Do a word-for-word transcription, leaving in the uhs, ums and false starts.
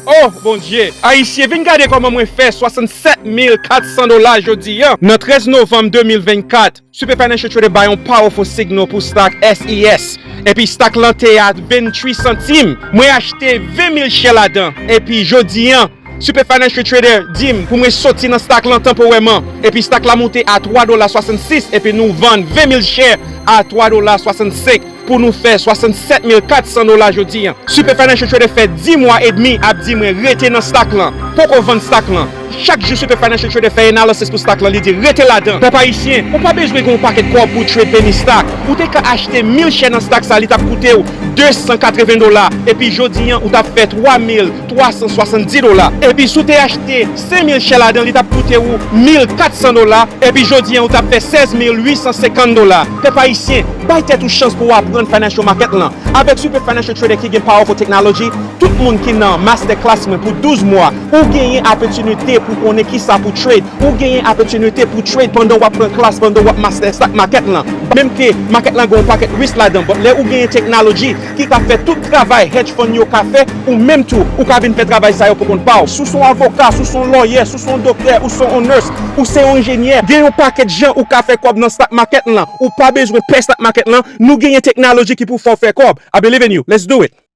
Oh Bondye! Ayisyen, vin gade kòman mwen fè swasannsèt mil katsan dola jodi a. Nan trèz novanm de mil vennkat, Super Financial Trader bay yon powerful signal pou stock S E S. Epi stock lan te a venntwit santim. Mwen achte ven mil share ladan. Epi jodi a, Super Financial Trader di m pou mwen soti nan stock lan tanporèman. Epi stock la moute a twa dola swasannsis, epi nou vann ven mil share a twa dola swasannsenk pou nou fè swasannsèt mil katsan dola jodi a. Super Financial Trader fè dis mwa edmi ap di mwen rete nan stock lan, poko vann stock lan. Chak jou Super Financial Trader fè analysis pou stock lan, li di rete ladan. Pèp ayisyen, ou pa bezwen gen yon pakèt kòb pou trade penny stock. Ou te ka achte mil share nan stock sa, li t ap koute w de san katreven dola. Epi jodi a, ou t ap fè twa mil twa san swasanndis dola. Epi si w te achte senk mil share ladan, li t ap koute w mil katsan dola. Epi jodi a, ou t ap fè sèz mil uit san senkant dola. Pèp ayisyen, bay tèt ou chans pou w aprann financial market lan. Avèk Super Financial Trader ki gen powerful technology, tout moun ki nan masterclass mwen pou douz mwa, ou genyen opòtinite pou konnen kisa pou trade. Ou genyen opòtinite pou trade pandan w ap pran klas, pandan w ap master stock market lan. Menm ke market lan gen yon pakèt risk ladan, but lè ou genyen technology ki ka fè tout travay hedge fund yo ka fè, ou menm tou, ou ka vin fè travay sa yo pou kont pa w. Si w se yon avoka, si w se yon lawyer, si w se yon doktè, ou se yon nurse, ou se yon enjenyè, gen yon pakèt jan ou ka fè kòb nan stock market lan. Ou pa bezwen pè stock market lan, nou genyen technology ki pou fè w fè kòb. I believe in you. Let's do it.